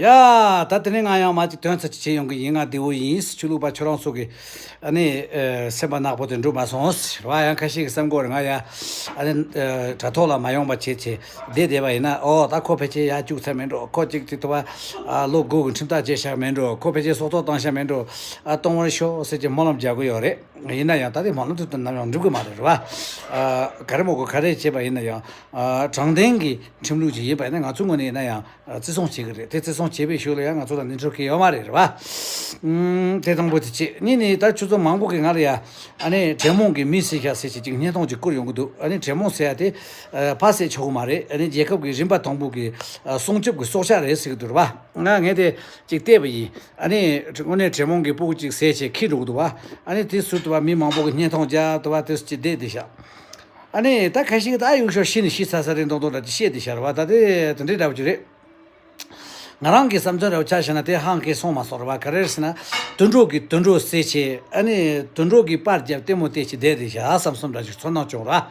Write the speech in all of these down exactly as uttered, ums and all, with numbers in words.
ཡ། ད་དེ་ནས་ང་ཡང་མ་ཅིག་དོན་ཚན་ཅིག་བྱེད་ཡོང་གི་ཡིན། ང་བདེ་བོ་ཡིན། ཆོས་ལུགས་པ་ཁྱོད་རང་ཚོ་གི་ཨ་ནི་ཨ་སེམས་པ་ནག་པོ་དེ་འགྲུབ་མ་སོང་ཟེར་བ། ཡང་ཁ་ཤས་ཀྱི་བསམ་གོ་རེད། ང་ཡ་ཨ་ནི་ཨ་དྲ་ཐོག་ལ་མ་ཡོང་པ་བྱེད་ཆེད་བསྡད་བསྡད་པ་ཡིན་ན། ཨོ་ད་ཁོ་ཕལ་ཆེར་ཡར་བཅུག་ཚར་མེད་འགྲོ། ཁོ་ཅིག་ཅིག་ཐུབ་པ་ཨ་ལོ་དགུ་གི་ཁྲིམས་ཐག་བཅད་བཞག་མེད་འགྲོ། ཁོ་ཕལ་ཆེར་སྲོག་ཐོག་བཏང་བཞག་མེད་འགྲོ། ཨ་གཏོང་བར་ཤོག་ཟེར་གྱི་སྨོན་ལམ་རྒྱག་གི་ཡོད་རེད། ཡིན་ན་ཡང་ད་ལྟའི་སྨོན་ལམ་དེ་ཚོ་ནམ་ཡང་འགྲུབ་གི་མ་རེད། རེད་བ། ཨ་ག་རེ་མོ་གོ་ག་རེ་བྱས་པ་ཡིན་ན་ཡང་། ཨ་དྲང་བདེན་གྱི་ཁྲིམས་ལུགས་ཅིག་ཡིན་པ་ཡིན་ན་ང་ཚོའི་ངོས་ནས་ཡིན་ན་ཡང་ཨ་བརྩི་སྲུང་བྱེད་ཀྱི་རེད། དེ་བརྩི་སྲུང་བྱས་པའི་གཞུག་ལ་ཡང་ང་ཚོ་ལ་ནི་འཕྲོག་གི་ཡོད་མ་རེད། རེད་བ། ཨུམ། དེ་དང་པོ་དེ་བྱས། གཉིས་ནས་ད་ཆུ་ཚོད་མང་པོ་གི་ང་ལ་ཡ་ཨ་ནི་དྲེད་མོང་གི་མི་བསད་བཞག་ཟེར་བྱས་ཅིག་བརྙན་ཐུང་ཅིག་བསྐུར་ཡོང་གི་འདུག་ཨ་ནི་དྲེད་མོང་ཟེར་ཡ་དེ་ཨ་ཕར་བསད་ཆོག་གི་མ་རེད། ཨ་ནི་རྒྱལ་ཁབ་ཀྱི་རིམ་པ་དང་པོ་གི་ཨ་སྲུང་སྐྱོབ་ཀྱི་སྲོག་ཆགས་རེད་ཟེར་གི་འདུག་རེད་བ། ང་ངས་དེ་ཅིག་བལྟས་པ་ཡིན། ཨ་ནི་དངོས་གནས་དྲེད་མོང་གི་སྤུ་གུ་ཅིག་བསད་བྱས་ཁྱེར་འགྲོ་གི་འདུག་བ། ཨ་ནི་དེ་ཟུར་དུ་བ་མི་མང་པོ་གི་བརྙན་ཐུང་རྒྱབ་དུ་བ་དེ་ཅིག་བསྡད་བསྡད་ཤག་ཨ་ནི་ད་ཁ་ཤས་ཀྱིས་ད་ཡུག་ཤོག་ཤི་ནི་ཤི་ཚར་ས་རེད་མདོག་མདོག་འདྲ་ཅིག་བཤད་བསྡད་ཤག་རེད་བ། ད་དེ་དེ་འདྲའི་འདྲ་བོ་ཅིག་རེད། ང་རང་གི་བསམ་ཚུལ་འདྲ་བོ་ཆ་བཞག་ན་དེ་ཧང་སྐད་སོང་མ་སོང་རེད་བ། ག་རེ་རེད་ཟེར་ན། དུད་འགྲོ་གིས་དུད་འགྲོ་བསད་བྱས་ཨ་ནི་དུད་འགྲོ་གིས་པར་བརྒྱབ་ལྟད་མོ་བལྟས་བྱས་བསྡད་བསྡད་ཤག་བསམ་བསམ་འདྲ་ཅིག་ཚོར་སྣང་བྱུང་རེད་བ།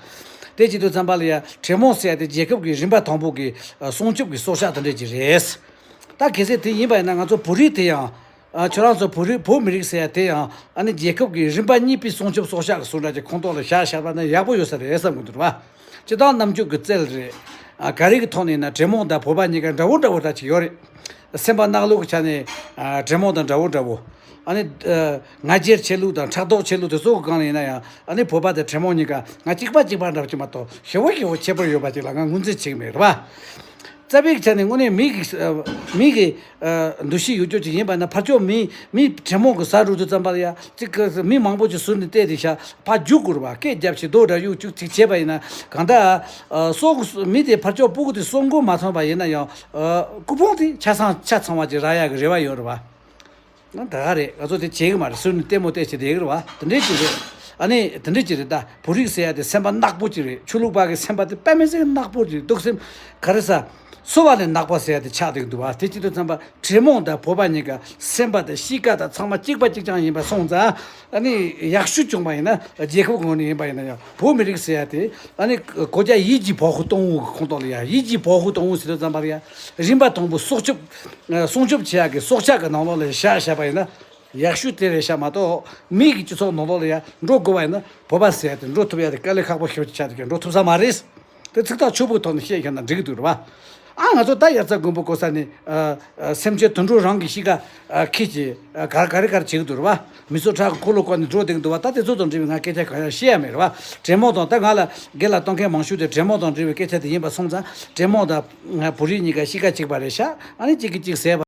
དེ་བྱེད་དུས་ཙམ་པ་ལ་ཡ་དྲེད་མོང་ཟེར་ཡ་དེ་རྒྱལ་ཁབ་ཀྱི་རིམ་པ་དང་པོ་གི་ཨ་སྲུང་སྐྱོབ་ཀྱི་སྲོག་ཆགས་དེ་འདྲ་ཅིག་རེད། ད་གལ་སྲིད་དེ་ཡིན་པ་ཡིན་ན་ང་ཚོ་བོད་རིགས་དེ་ཡང་། ཨ་ཁྱོད་རང་ཚོ་བོད་རིགས་བོད་མི་རིགས་ཟེར་ཡ་དེ་ཡང་ཨ་ནི་རྒྱལ་ཁབ་ཀྱི་རིམ་པ་གཉིས་པའི་སྲུང་སྐྱོབ་སྲོག་ཆགས་ཀྱི་ཟུར་འདྲ་ཅིག་ཁོངས་གཏོགས་ལ་བཞག་བཞག་པ་ན་ཡག་པོ་ཡོད་ས་རེད་བསམ་གྱི་འདུག་རེད་བ། སྤྱི་བཏང་རྣམ་དཔྱོད་ཀྱི་རྩལ་རེད། ཨ་ག་རེ་གི་ཐོག་ནས་ཡིན་ན་དྲེད་མོང་དང་བོད་པ་གཉིས་ཀ་འདྲ་བོ་འདྲ་བོ་འདྲ་ཅིག་ཡོད་རེད། སེམས་པ་གནག་ལུག་གི་ཆ་ནས་ཨ་དྲེད་མོང་དང་འདྲ་བོ་འདྲ་བོ། ཨ་ནི་ཨ་ང་རྒྱལ་ཆེ་ལུགས་དང་ཕྲག་དོག་ཆེ་ལུགས་དེ་ཚོ་གི་སྒང་ལ་ཡིན་ན་ཡང་ཨ་ནི་བོད་པ་དང་དྲེད་མོང་གཉིས་ཀ་ང་གཅིག་པ་གཅིག་པ་འདྲ་བོ་ཅིག་མ་གཏོགས་ཞེ་བོ་ཞེ་བོ་ཁྱད་པར་ཡོད་པ་ཅིག་ལ་ང་ངོས་འཛིན་བྱེད་ཀྱི་མེད། རེད་བ། རྩ་བའི་ཆ་ནས་དངོས་གནས་མི་གི་ཨ་མི་གི་ཨ་འདུ་ཤེས་ཡོད་རྒྱུ་ཅིག་ཡིན་པ་ན་ཕར་ཕྱོགས་མི་མི་དྲེད་མོང་གི་ཟ་འགྲོ་དུས་ཙམ་པ་ལ་ཡ་གཅིག་གི་མི་མང་པོ་ཅིག་ཟུར་ནས་བལྟས་ཏེ་ཤ་ཕར་རྒྱུག་དགོས་རེད་བ། སྐད་རྒྱབ་ཞིག་རྡོ་འདྲ་གཡུག་བཅུག་ཅིག་བྱས་པ་ཡིན་ན་གང་ལྟར་ཨ་སྲོག་མི་དེ་ཕར་ཕྱོགས་སྤུ་གུ་དེ་གསོན་གོ་མ་ཐོན་པ་ཡིན་ན་ཡང་ཨ་སྐུ་ཕུང་དེ་ཆ་ཚང་ཆ་ཚང་བ་ཅིག་རག་ཡག་གི་རེ་བ་ཡོད་རེད་བ། ང་ད་ག་རེད། ང་ཚོ་དེ་བྱེད་གི་མ་རེད། ཟུར་ནས་ལྟད་མོ་བལྟས་བྱས་བསྡད་གི་རེད་བ། དེ་འདྲས་ཅིག་རེད། ཨ་ནི་དེ་འདྲས་ཅིག་རེད། ད་བོད་རིགས་ཟེར་ཡ་དེ་སེམས་པ་ནག་པོ་ཅིག་རེད། ཆོས་ལུགས་པ་གི་སེམས་པ་དེ་དཔེ་མི་སྲིད་ནག་པོ་ཅིག་རེད། གདུག་སེམས་ག་རེ་ཟ། གསོ་བ་ལས་ནག་པ་ཟེར་ཡ་དེ་ཆགས་བསྡད་གི་འདུག་བ། དེ་ཅི་དུས་ཙམ་པ་དྲེད་མོང་དང་བོད་པ་གཉིས་ཀ་སེམས་པ་དང་གཤིས་ཀ་དང་ཚང་མ་གཅིག་པ་གཅིག་རྐྱང་ཡིན་པ་སོང་ཙང་ཨ་ནི་ཡག་ཤོས་བྱུང་བ་ཡིན་ན་རྒྱལ་ཁབ་ངོས་ནས་ཡིན་པ་ཡིན་ན་ཡང་བོད་མི་རིགས་ཟེར་ཡ་དེ་ཨ་ནི་གོ་རྒྱ་ཡིད་ཀྱི་བོགས་གཏོང་བོ་གི་ཁོངས་གཏོགས་ལ་ཡ། ཡིད་ཀྱི་བོགས་གཏོང་བོ་ཟེར་དུས་ཙམ་པ་ལ་ཡ་རིམ་པ་དང་པོ་སྲོག་སྐྱོབ། སྲུང་སྐྱོབ་བྱེད་ཡག་གི་སྲོག་ཆགས་ཀྱི་ནང་ལོགས་ལ་བཞག་བཞག་པ་ཡིན་ན་ཡག་ཤོས་དེ་རེད་ཤག་མ་གཏོགས་མི་གི་སྤྱི་ཚོགས་ནང་ལོགས་ལ་ཡང་འགྲོ་དགོས་པ་ཡིན་ན་བོད་པ་ཟེར་ཡ་དེ་འགྲོ་ཐུབ་ཡ་དེ་དཀའ་ལས་ཁག་པོ་ཞེ་པོ་ཅིག་ཆགས་འདུག་ཀྱང་འགྲོ་ཐུབ་ས་མ་རེད། དེ་ཚིག་ཐག་ཆོད་པོའི་ཐོག་ནས་བཤད་ཤེས་ན་འགྲིག་གི་འདུག་རེད་བ། ཨ་ང་ཚོ་ད་དབྱར་རྩྭ་དགུན་འབུ་བརྐོ་ས་ནས་ཨ་ཨ་སེམས་ཅན་དུད་འགྲོ་རང་གི་གཤིས་ཀ་ཨ་ཁྱི་གྱིས་ཨ་ག་རེ་ག་རེ་ག་རེ་བྱེད་ཀྱི་འདུག་རེད་བ། མི་ཚོ་ཁྲག་གི་འཁོར་ལོ་བསྐོར་ནས་འགྲོ་བསྡད་ཀྱི་འདུག་བ། ད་དེ་ཚོ་དང་འབྲེལ་བའི་ང་སྐད་ཆ་གང་ཡང་བཤད་ཡ་མེད་རེད་བ། དྲེད་མོང་དང་ད་ང་ལ་སྒེར་ལ་གཏོང་མཁན་མང་ཤོས་དེ་དྲེད་མོང་དང་འབྲེལ་བའི་སྐད་ཆ་དེ་ཡིན་པ་སོང་ཙང་དྲེད་མོང་དང་ང་བོད་རིགས་གཉིས་ཀ་གཤིས་ཀ་གཅིག་པ་རེད་ཤག་ཨ་ནི་གཅིག་གིས་གཅིག་བཟས་པ།